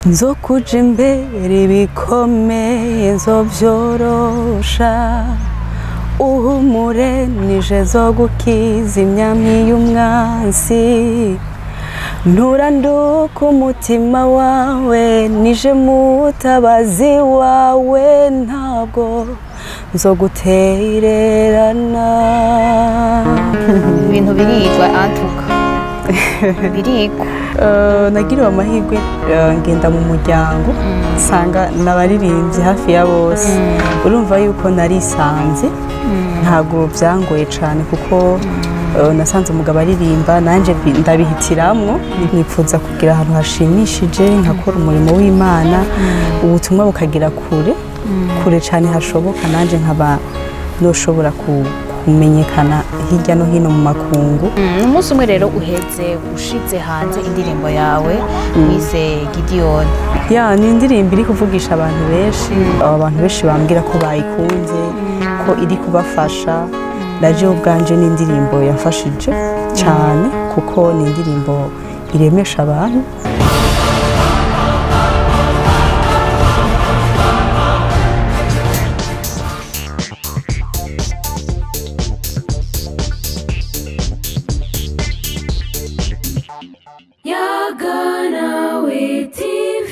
Nzokuja imbere ibikomeye nzovyorosha, uhumure nije zogukiza imyami y'umwansi. Nturanduka umutima wawe, nije mutabazi wawe, ntabwo nzogutererana. Ibintu birigwa antuka birigwa. Nagiriwe amahirwe, ngenda mu muryango nsanga n'abaririmbyi hafi ya bose. Urumva yuko narisanze, ntabwo byangoye cyane kuko nasanze umugabo aririmba, nanjye ndabihitiramwo. Nipfuza kugira ahantu hashimishije, nkakora umurimo w'Imana, ubutumwa bukagira kure kure cyane hashoboka, nanjye nkaba noshobora kumenyekana hirya no hino mu makungu. Umunsi umwe rero uheze ushize hanze indirimbo yawe wise Gideon. Ya, ni indirimbo iri kuvugisha abantu benshi. Abantu benshi bambwira ko bayikunze, ko iri kubafasha. Naje ubwanje ni indirimbo yamfashije cyane, kuko ni indirimbo iremesha abantu. Yaganawe TV.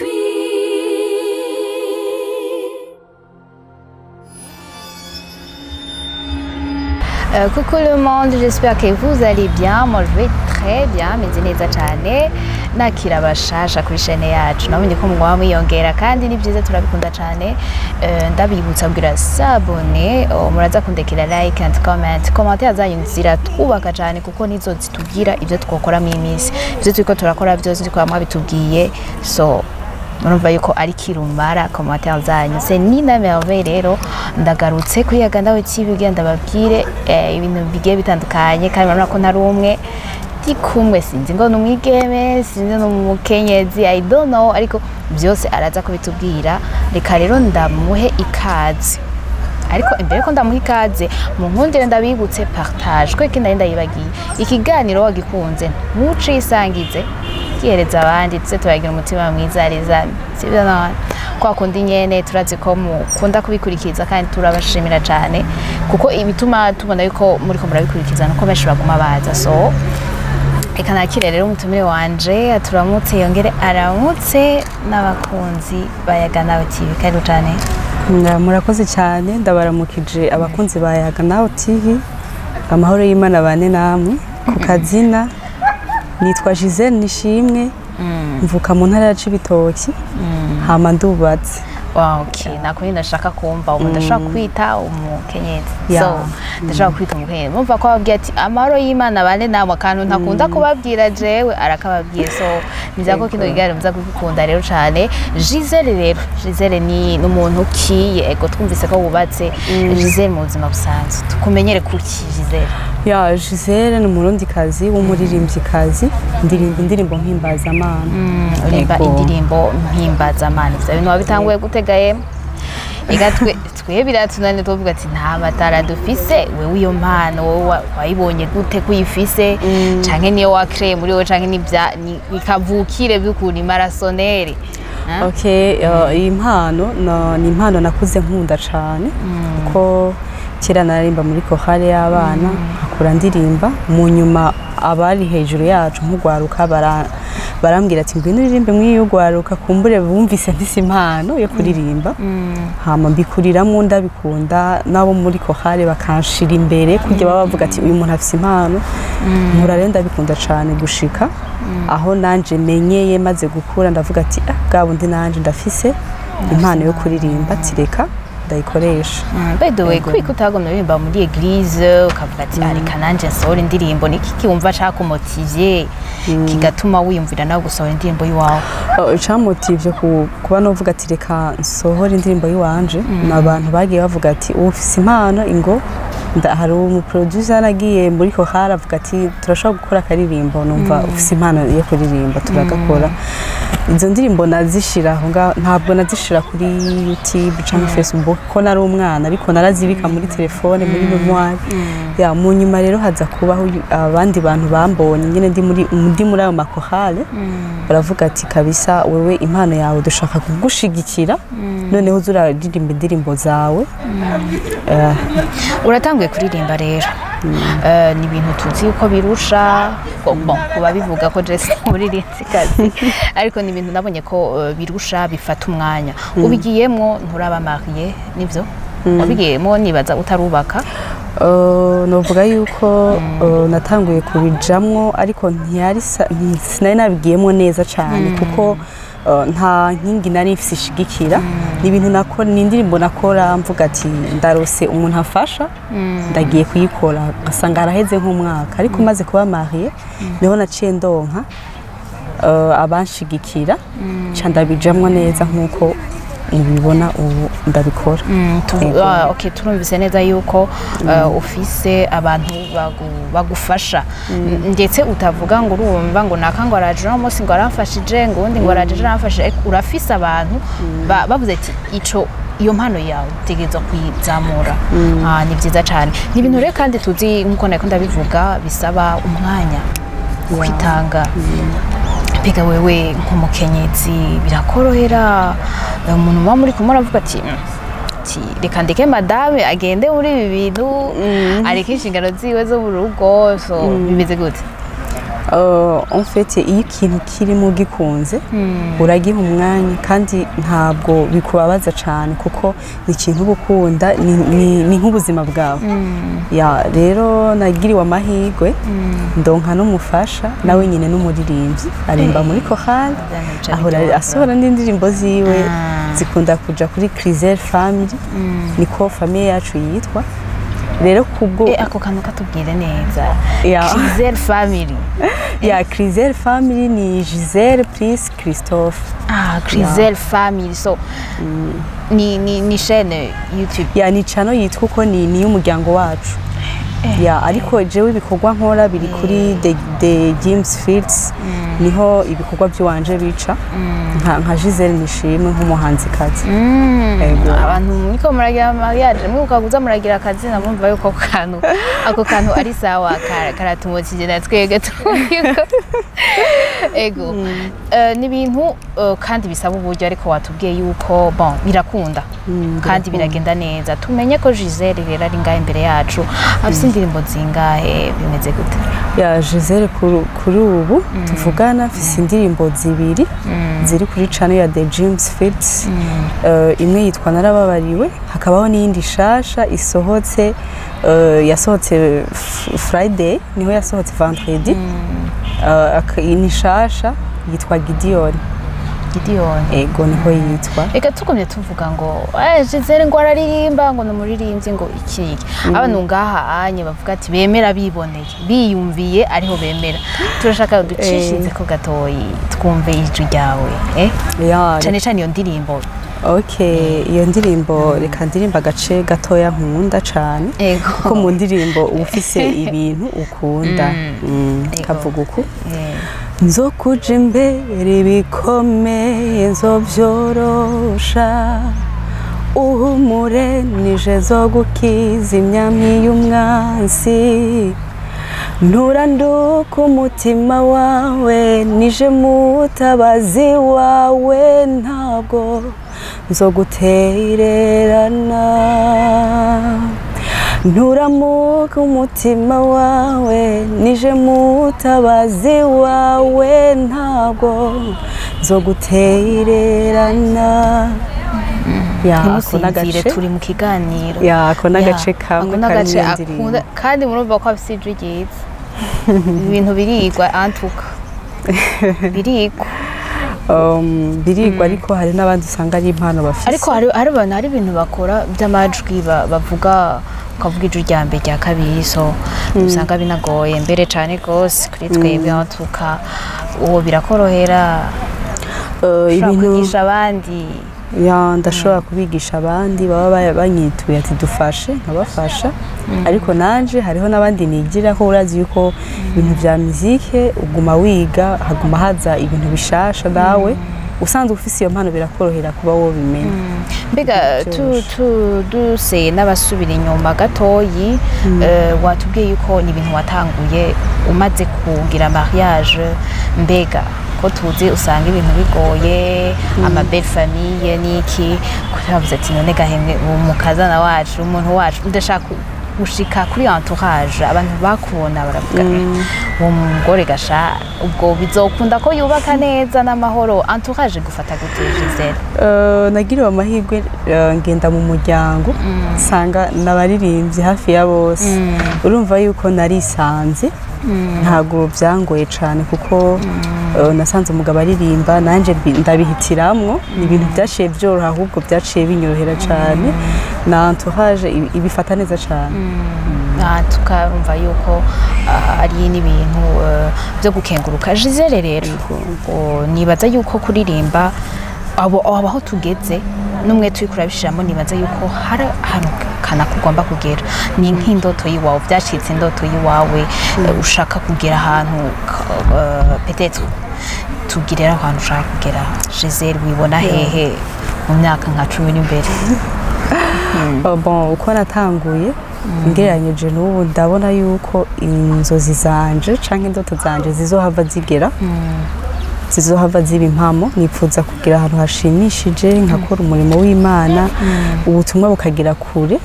Coucou le monde, j'espère que vous allez bien. Moi je vais très bien, meze neza cyane. Nakira abashasha kuri chaîne yacu. Nabonye ko mugwa mwiyongera kandi ni byiza, turabikunda cyane. Ndabibutsa kugira s'abonner, muraza kundekera like and comment. Commentaire zanyu ziratwubaka cyane kuko nizo zitubwira ibyo twokora mu iminsi. Ibyo turiko turakora byose ndiko mwabitubwiye. So murumva yuko ari kirumara commentaire zanyu. C'est Nina Merveille rero ndagarutse kuri Yaganawe TV kugira ndababwire ibintu bigiye bitandukanye, kandi murabona ko ntari umwe ndi kumwe, sinzi ngo ni umwigeme, sinzi ni umukenyezi, I don't know, ariko byose araza kubitubwira. Reka rero ndamuhe ikaze, ariko imbere ko ndamuha ikaze mu nkundire ndabibutse partage kweki nari ndayibagiye. Ikiganiro wagikunze ntucisangize, gihereza abandi, tuze turagira umutima mwiza reza, sibyo none kwa kundi nyene turazi ko mukunda kubikurikiza kandi turabashimira cyane, kuko ibituma tubona yuko muriko murabikurikiza nuko benshi baguma baza. So reka nakire rero umutumire wanje aturamutse yongere aramutse n'abakunzi ba Yaganawe TV. Karibu cyane. Murakoze cyane, ndabaramukije abakunzi ba Yaganawe TV. Amahoro y'Imana bane namwe. Ku kazina nitwa Gisele Nishimwe, mvuka mu ntara ya Cibitoki, hama ndubatse. Wow, okay. Nako ndashaka kumva ubu ndashaka kwita umukenyezi. So ndashaka kwita umukenyezi. Mumva ko ababwiye ati amahoro y'Imana bane namwe, akantu ntakunda kubabwira jewe arakababwiye. So niza ko kino kiganiro muza kugikunda rero cyane. Gisele rero, Gisele ni umuntu kiye, ego twumvise ko wubatse. Gisele mu buzima busanzwe tukumenyere kuki Gisele? Ya, Gisele ni umurundikazi w'umuririmbyikazi, ndirimba indirimbo mpimbazamana. Uririmba indirimbo mpimbazamana. Ivyo bintu wabitanguye gutega yemwe? Ega twe biratunanira tuvuga ati nta matara dufise, wewe iyo mpano wowe wayibonye gute kuyifise, canke niyo wakreye muri wowe, canke nikavukire by'ukuntu imarasoneri? Okay, iyi mpano ni impano nakuze nkunda cane, kuko kera naririmba muri chorale y'abana, nkakura ndirimba. Mu nyuma abari hejuru yacu nk'ugwaruka barambwira ati ngwino uririmbe mwiyugwaruka, kumbure bumvise mfise impano yo kuririmba. Hama mbikuriramwo ndabikunda, nabo muri chorale bakanshira imbere kugira baba bavuga ati uyu muntu afise impano. Nkura rero ndabikunda cane gushika aho nanje menyeye maze gukura ndavuga ati bwa bundi nanje ndafise impano yo kuririmba, tireka ndayikoresha. By the way, kubika utagomye uririmba muri église ukavuga ati areka nanje nsohora indirimbo, niki kiwumva cakumotivye kigatuma wiyumvira nawe gusohora indirimbo yiwawe? Icamotivye kuba novuga ati reka nsohora indirimbo yiwanje, n'abantu bagiye bavuga ati ufise impano ingo. Hari umuproducer nagiye muri chorale avuga ati turashobora gukora akaririmbo, numva ufise impano yo kuririmba turagakora. Izo ndirimbo nazishira aho ngaho, ntabwo nazishira kuri YouTube cyangwa Facebook ko nari umwana, ariko narazibika muri telefone, muri mémoire. Ya, mu nyuma rero haza kubaho abandi bantu bambonye nyine ndi muri ayo makorale, baravuga ati: "Kabisa wewe impano yawe dushaka kugushigikira, noneho uze uraririmba indirimbo zawe." Uratanguye kuririmba rero. Ni ibintu tuzi yuko birusha. Bon, kuba bivuga ko Jesse umuririmbyikazi, ariko ni ibintu nabonye ko birusha, bifata umwanya. Ubigiyemwo nturaba marié, nivyo? Wabigiyemwo nibaza utarubaka. Novuga yuko natanguye kubijamwo, ariko ntiyari sinari nabigiyemo neza cyane, kuko nta nkingi nari mfise ishigikira. Ni ibintu nako, ni indirimbo nakora mvuga ati ndarose umuntu afasha, ndagiye kuyikora, ngasanga haraheze nk'umwaka. Ariko maze kuba marié niho naciye ndonka abanshigikira, nca ndabijamwo neza nk'uko mubibona ubu ndabikora. Yego. Ah, okay, turumvise neza yuko ufise abantu bagufasha, ndetse utavuga ngo urumva ngo naka ngo araje uno munsi ngo aramfashije, ngo uwundi ngo araje ejo aramfashije, ariko urafise abantu bavuze ati ico iyo mpano yawe utegerezwa kuyizamura. Ah, ni byiza cyane. Ni ibintu rero kandi tuzi, nkuko nariko ndabivuga, bisaba umwanya, kwitanga. Mbega wewe nk'umukenyezi birakorohera? Umuntu muba muri kumwe aravuga ati ati reka ndeke madame agende muri ibi bintu, areke inshingano ziwe zo mu rugo." So bimeze gute? En fait, iyo ikintu kirimo gikunze uragiha umwanya, kandi ntabwo bikubabaza cyane, kuko ni ikintu uba ukunda, ni nk'ubuzima bwawe. Ya, rero nagiriwe amahirwe ndonka n'umufasha, nawe nyine n'umuririmbyi, arimba muri korali, ahora asohora n'indirimbo ziwe, zikunda kuja kuri Crisel Family, niko famille yacu yitwa. Rero kubwo Ako kantu katubwire neza. Ya. Giselle Family. Ya, Crisel Family ni Giselle plus Christophe. Ah, Giselle Family, so ni chaîne YouTube? Ya, ni channel yitwa uko, ni y'umuryango wacu. Ya, ariko jewe ibikorwa nkora biri kuri The James Fields, niho ibikorwa by'iwanje bica nka Giselle Nishimwe nk'umuhanzikazi. Ego. Abantu muriko muragira mariage, mwibuka kuza muragira akazina, mumva yuko ako kantu ari sawa, karatumukije na twebwe yuko ego. Ni ibintu kandi bisaba uburyo, ariko watubwiye yuko bon birakunda kandi biragenda neza. Tumenye ko Giselle rero ari ngahe imbere yacu, afise indirimbo zingahe, bimeze gute? Ya, Giselle kuri ubu tuvugana mfise indirimbo zibiri ziri kuri channel ya The James Fields. Imwe yitwa Narababariwe, hakabaho n'iyindi shasha isohotse, yasohotse Friday, niho yasohotse vendredi. Ni shasha yitwa Gideon. Gideon. Ego, niho yitwa. Reka tugumye tuvuga ngo Giselle ngo araririmba, ngo ni umuririmbyi, ngo iki iki. Abantu ngaha anye bavuga ati bemera biboneye, biyumviye, ariho bemera. Turashaka ducishirize ko gatoyi twumve ijwi ryawe, Ya. Cane cane iyo ndirimbo. Okay, iyo ndirimbo, reka ndirimba agace gatoya nkunda cane, kuko mu ndirimbo uba ufise ibintu ukunda. Kavuga uku: Nzokuja imbere, ibikomeye nzovyorosha, uhumure, nije zo gukiza imyami y'umwansi, nturanduka umutima wawe, nije mutabazi wawe, ntabwo nzogutererana, nturamuka umutima wawe, nije mutabazi wawe, ntabwo nzogutererana. Ya, ako Ntimusinzire, n'agace. turi mu kiganiro. Ya, ako n'agace Ya, kamwe ako kari n'agace muri iyo ndirimbo. akunda, kandi murumva ko afise ijwi ryiza. Ibintu birigwa, antuka birigwa. Birigwa, ariko hari n'abandi usanga ari impano bafise. Ariko hari abantu, hari ibintu bakora by'amajwi, bavuga, ukavuga ijwi rya mbere, rya kabiri, so usanga binagoye mbere cyane rwose kuri twebwe. Antuka uwo birakorohera, ushobora ibintu kwigisha abandi? Ya, ndashobora kubigisha abandi baba banyituye ati dufashe, nkabafasha, ariko nanje hariho n'abandi nigira ko. Urazi yuko ibintu vya muzike uguma wiga, haguma haza ibintu bishasha nawe. Usanzwe ufise iyo mpano, birakorohera kuba wobimenya. Mbega duse n'abasubira inyuma gatoyi, watubwiye yuko ni ibintu watanguye umaze kugira mariage. Mbega ko tuzi usanga ibintu bigoye, ama belle famille niki, kuravuze ati: "None gahemwe umukazana wacu, umuntu wacu, ndashaka gushika kuri entourage." Abantu bakubona baravuga: "Uwo mugore gasha, ubwo bizokunda ko yubaka neza n'amahoro?" Entourage gufata gute, Gisele? Nagiriwe amahirwe, ngenda mu muryango nsanga n'abaririmbyi hafi ya bose. Urumva yuko narisanze, ntabwo byangoye cyane, kuko nasanze umugabo aririmba, nanjye ndabihitiramwo. Ni ibintu byaciye byoroha, ahubwo byaciye binyorohera cyane, na entourage ibifata neza cyane. Tukarumva yuko ari n'ibintu byo gukenguruka. Gisele rero, nibaza yuko kuririmba abo aho tugeze n'umwe turi kurabishiramo, nibaza yuko hari ahantu kanaka ugomba kugera. Ni nk'indoto y'iwawe, byacitse indoto y'iwawe, ushaka kugera ahantu, peut-être tugirera ahantu ushaka kugera. Gisele, wibona hehe mu myaka nka 10 n'imbere? Bon, uko natanguye ngereranyije n'ubu, ndabona yuko inzozi zanje canke indoto zanje zizohava zigera, zizohava ziba impamo. Nipfuza kugira ahantu hashimishije, nkakora umurimo w'Imana, ubutumwa bukagera kure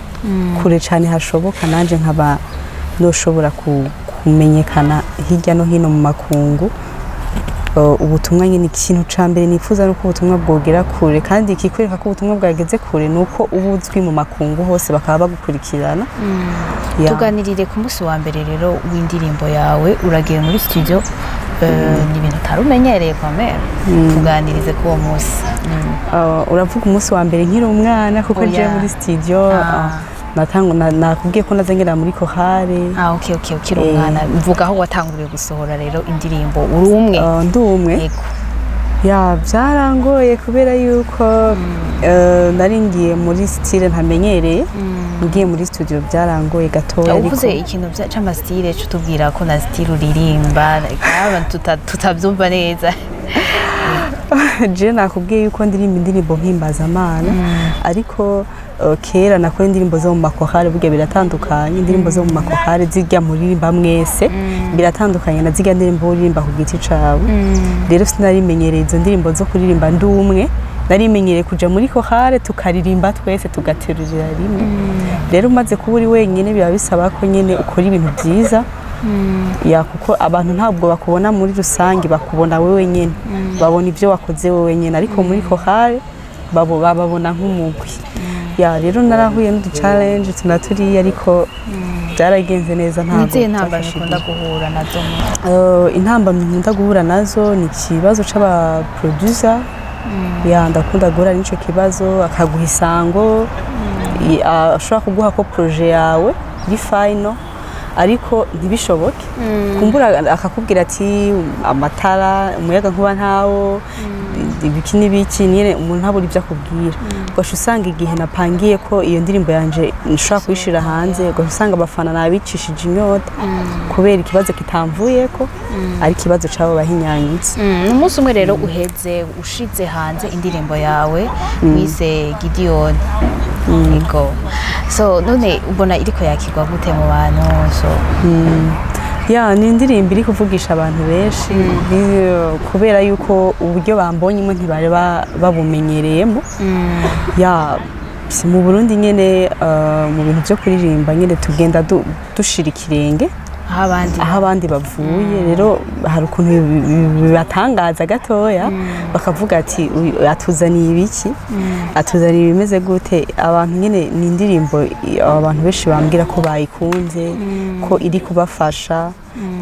kure cyane hashoboka, nanje nkaba noshobora kumenyekana hirya no hino mu makungu. Ubutumwa nyine, ikintu ca mbere nifuza nuko ubutumwa bwogera kure, kandi ikikwereka ko ubutumwa bwageze kure ni uko uba uzwi mu makungu hose, bakaba bagukurikirana. Ya. Tuganirire ku munsi wa mbere rero w'indirimbo yawe. Uragiye muri studio, ni ibintu utari umenyereye kwa mère. Tuganirize kuri uwo munsi. Uravuga umunsi wa mbere nkiri umwana? Kuko Oya. nje muri studio, nakubwiye ko naza ngera muri chorale. Ah, okay, ukiri umwana. Mvuga aho watanguriye gusohora rero indirimbo uri umwe. Ndi umwe. Yego. Ya, byarangoye kubera yuko nari ngiye muri style ntamenyereye. Ngiye muri studio byarangoye gatoya, ariko Uvuze ikintu c'ama style, cyo tubwira ko na style uririmba abantu tutabyumva neza. Je nakubwiye yuko ndirimba indirimbo mpimbazamana, ariko kera nakora indirimbo zo mu makorale. Burya biratandukanye, indirimbo zo mu makorale zirya muririmba mwese biratandukanye na zirya ndirimbo uririmba ku giti cawe. Rero sinarimenyereye izo ndirimbo zo kuririmba ndi umwe, narimenyereye kuja muri korale tukaririmba twese, tugaterurira rimwe. Rero umaze kuba uri wenyine, biba bisaba ko nyine ukora ibintu byiza, ya, kuko abantu ntabwo bakubona muri rusange, bakubona wewe nyine, babona ibyo wakoze wowe nyine, ariko muri korale bababona nk'umugwi. Ya, rero narahuye n'udu challenge tunaturiye, ariko byaragenze neza, ntabwo Nizihe ntambamyi byafashe ukunda igihe. guhura nazo? Intambamyi nkunda guhura nazo ni ikibazo c'aba producer. Ya, ndakunda guhura n'ico kibazo, akaguha isango, ashobora kuguha ko projet yawe iri final, ariko ntibishoboke. Kumbura akakubwira ati amatara, umuyaga nkuba ntawo, ibiki n'ibiki nyine, umuntu ntabura ibyo akubwira. Ugaca usanga igihe napangiye ko iyo ndirimbo yanje nshobora kuyishira hanze, ugaca usanga abafana nabicishije inyota kubera ikibazo kitamvuyeko, ari ikibazo c'abo bahinyanyutse. Umunsi umwe rero uheze ushize hanze indirimbo yawe wise Gideon. Yego. So none ubona iriko yakirwa gute mu bantu? So Ya, ni indirimbo iri kuvugisha abantu benshi, kubera yuko uburyo bambonyemo ntibari babumenyereyemo. Ya, si mu Burundi nyene, mu bintu byo kuririmba nyene tugenda dushira ikirenge aho abandi aho abandi bavuye. Rero hari ukuntu bibatangaza gatoya, bakavuga ati: "Uyu atuzaniye ibiki? Atuzaniye ibimeze gute?" Abantu nyine, ni indirimbo abantu benshi bambwira ko bayikunze, ko iri kubafasha.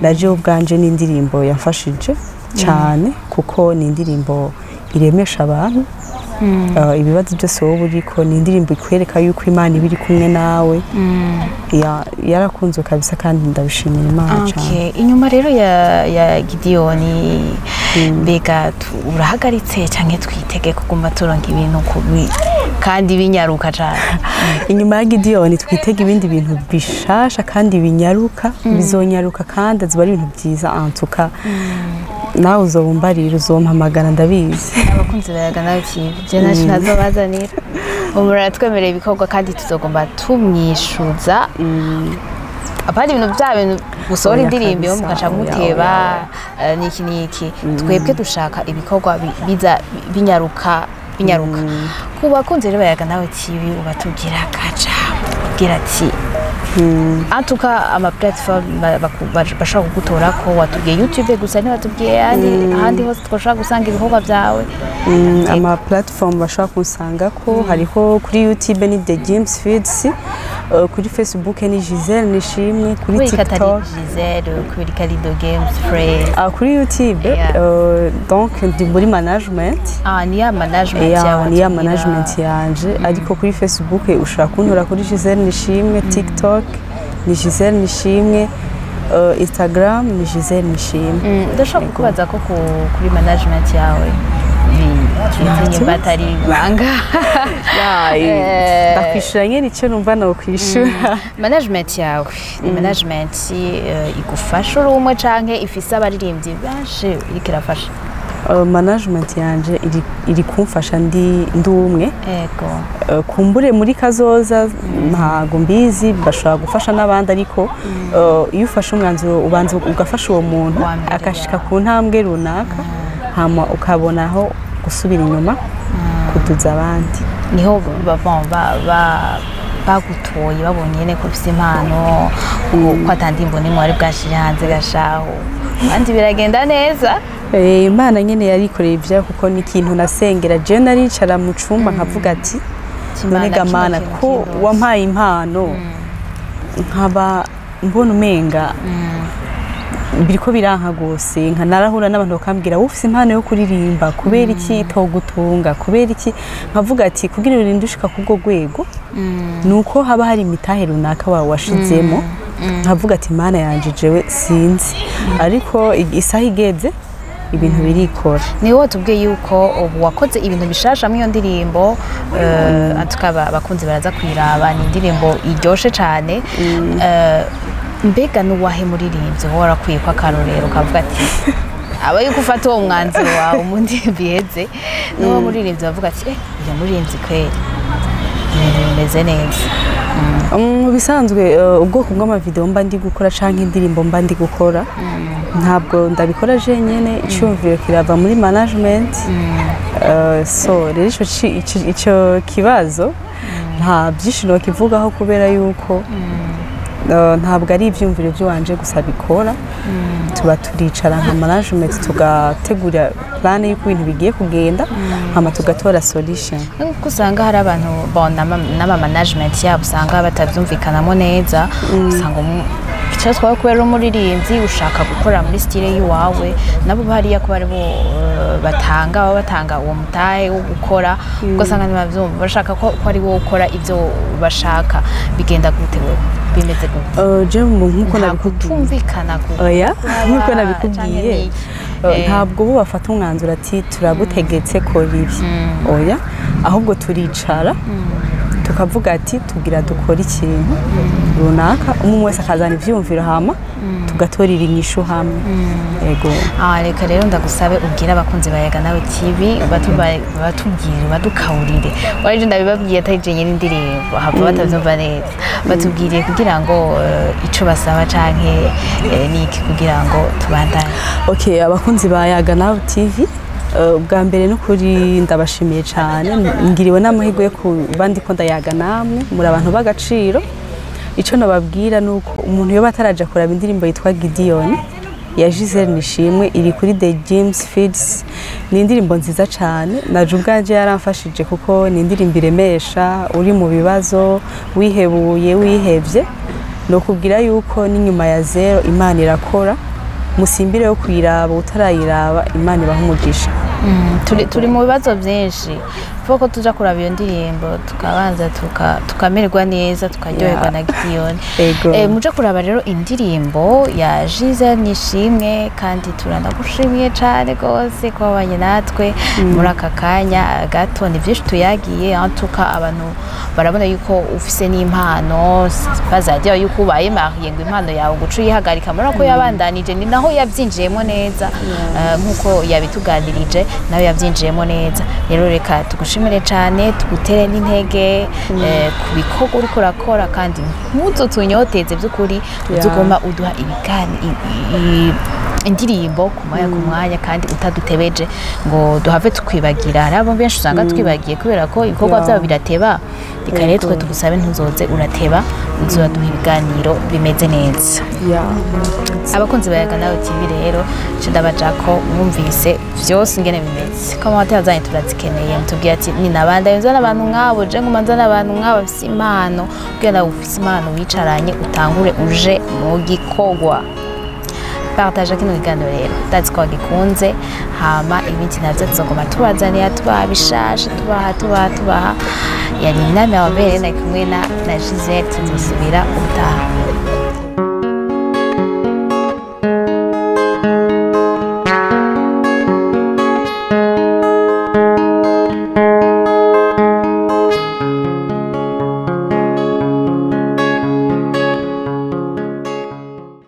Na jewe ubwanje ni indirimbo yamfashije cyane, kuko ni indirimbo iremesha abantu ibibazo byose wowe uriko. Ni indirimbo ikwereka yuko Imana iba iri kumwe nawe. Yarakunzwe kabisa, kandi ndabishimira Imana cyane. Okay. Inyuma rero ya Gideon, mbega urahagaritse canke twitege kuguma turonka ibintu kubi kandi binyaruka cane? Inyuma ya Gideon twitega ibindi bintu bishasha kandi binyaruka, bizonyaruka kandi ziba ari ibintu byiza antuka. Nawe uzobumbarira, uzompamagara, ndabizi. Abakunzi ba Yaga Nawe TV, je nacu ntazobazanira. Ubu muratwemerera ibikorwa kandi tuzogomba tumwishuza, apana ibintu bya bintu gusohora Oya, indirimbo kabisa, mugaca oya, muteba. Oya, Niki niki, twebwe dushaka ibikorwa biza binyaruka binyaruka. Ku bakunzi rero ba Yaga Nawe TV, ubatubwira akajambo, ubwira ati en tout cas ama platform bashobora kugutora ko watubwiye YouTube gusa, ntibatubwiye ahandi hose twashobora gusanga ibikorwa byawe. Ama platform bashobora kunsanga ko hariho kuri YouTube ni The James Feeds, kuri Facebook ni Giselle Nishimwe, kuri Kubera ko atari TikTok. Giselle, kubera ko ari The Games Free? Ah, kuri YouTube, Yeah. donc ndi muri management. Ah, ni ya management Ya, yawe ni ya watubwira. Management yanje, ariko kuri Facebook ushobora kuntora kuri Giselle Nishimwe, TikTok ni Giselle Nishimwe, Instagram ni Giselle Nishimwe. Ndashobora kukubaza ko kuri management yawe sinzi nimba atari ibanga. Ndakwishura nyine icyo numva nokwishura. Management yawe ni management igufasha uri umwe canke ifise abaririmbyi benshi iriko irafasha? Management yanje iri kumfasha ndi umwe. Kumbure muri kazoza ntago mbizi, bashobora gufasha n'abandi, ariko iyo ufashe umwanzuro ubanza ugafasha uwo muntu Wa mbere, akashika ya. ku ntambwe runaka, hama ukabonaho gusubira inyuma kuduza abandi. Niho bagutoye babonye nyene ko ufise impano, ko ata ndimbo nimwe wari bwashire hanze gashaho, kandi biragenda neza. Imana nyene yarikoreye ibyayo, kuko ni ikintu nasengera. Jewe naricara mu cumba nkavuga ati: "None ga kino Mana, kintu ko kindose." wampaye impano, nkaba mbona umenga biriko biranka gose, nka narahura n'abantu bakambwira: "Wowe ufise impano yo kuririmba, kubera iki itogutunga? Kubera iki?" Nkavuga ati kugira urinde ushika kubwo rwego nuko haba hari imitahe runaka wawe washizemo. Nkavuga ati: "Mana yanje, jewe sinzi, ariko isaha igeze ibintu birikora." Niwe watubwiye yuko ubu wakoze ibintu bishasha muri iyo ndirimbo. Tukaba abakunzi baraza kuyiraba, ni indirimbo iryoshe cyane. Mbega n'uwahe muririmbyi wowe warakwiye ko akarorero, ukavuga ati aba yuko ufata uwo mwanzuro wawe mu ndirimbo iheze, n'uwo muririmbyi bavuga ati: "Eh, uyu muririmbyi kweri ibintu bimeze neza"? Mu bisanzwe, ubwoko bw'amavideo mba ndi gukora canke indirimbo mba ndi gukora, ntabwo ndabikora jenyene. Icyumviro kirava muri management. So rero ico ico kibazo nta byinshi nokivugaho, kubera yuko ntabwo ari ibyumviro by'iwanje gusa bikora. Tuba turicara nka management, tugategura plan y'uko ibintu bigiye kugenda, hama tugatora solution. Nkuko usanga hari abantu bon n'ama management yabo usanga batabyumvikanamo neza, usanga icyo twawe kubera umuririmbyi ushaka gukora muri style y'iwawe, nabo bariya kuba aribo batanga, baba batanga uwo mutahe wo gukora, ugasanga ntibabyumva, bashaka ko ari wowe ukora ibyo bashaka. Bigenda gute wewe? Bimeze gute? Je nkuko Nta nabikubwiye, kutumvikana oya, kuba nkuko canke nabikubwiye, niki? Ntabwo bo bafata umwanzuro ati: "Turagutegetse, kora ibi." Oya, ahubwo turicara tukavuga ati: "Tugira dukora ikintu runaka." Umwe wese akazana ivyiyumviro, hama tugatorera inyishu hamwe. Yego. Ah, reka rero ndagusabe ubwire abakunzi ba Yaga Nawe TV, batubwire, badukawurire. Waje ndabibabwiye atari je nyine indirimbo hava batavyumva neza. Batubwiriye kugira ngo ico basaba canke niki kugira ngo tubandanye. Okay, abakunzi ba Yaga Nawe TV, ubwa mbere n'ukuri ndabashimiye cyane. Ngiriwe n'amahirwe yo kuba ndiko ndayaga namwe, muri abantu b'agaciro. Icyo nababwira ni uko umuntu yoba ataraja kuraba indirimbo yitwa Gideon ya Giselle Nishimwe, iri kuri The James Fields, ni indirimbo nziza cyane. Naje ubwanje yaramfashije, kuko ni indirimbo iremesha uri mu bibazo, wihebuye, wihevye. Ni ukubwira yuko n'inyuma ya zero Imana irakora. Musimbire yo kuyiraba utarayiraba. Imana ibaha umugisha. Turi mu bibazo byinshi, vuga ko tuja kuraba iyo ndirimbo, tukabanza tukamererwa neza, tukaryoherwa na Gideon. Ego. Muje kuraba rero indirimbo ya Giselle Nishimwe, kandi turanagushimiye cyane rwose ko wabanye natwe muri aka kanya gato. Ni byinshi tuyagiye antuka, abantu barabona yuko ufise n'impano, bazajya yuko ubaye marié ngo impano yawe guca uyihagarika, muri ko yabandanije, ni naho yabyinjiyemo neza. Nk'uko yabituganirije, nawe yabyinjiyemo neza. Rero reka tugushimire cyane, tugutere n'intege ku bikorwa uriko urakora, kandi ntuzo tunyoteze by'ukuri, uzuguma uduha indirimbo ku mwanya ku mwanya, kandi utadutebeje ngo duhave tukwibagira. Hari abo benshi usanga twibagiye kubera ko ibikorwa byabo birateba. Reka rero twe tugusabe ntuzoze urateba, uzoduha ibiganiro bimeze neza. Abakunzi ba Yaga Nawe TV rero, nce ndabaja ko mwumvise vyose ingene bimeze. Commentaire zanyu turazikeneye, mutubwire ati ni nabanda nzana abantu nk'abo, je nguma nzana abantu nk'abo bafise impano, kugira nawe ufise impano wicaranye utangure uje mu gikorwa. Partage kino kiganiro rero, ndazi ko wagikunze. Hama ibindi navyo tuzoguma tubazanira, tubaha bishasha, tubaha, tubaha, tubaha. Yari inama ya Wabere, nari kumwe na Giselle. Tuzosubira ubutaha.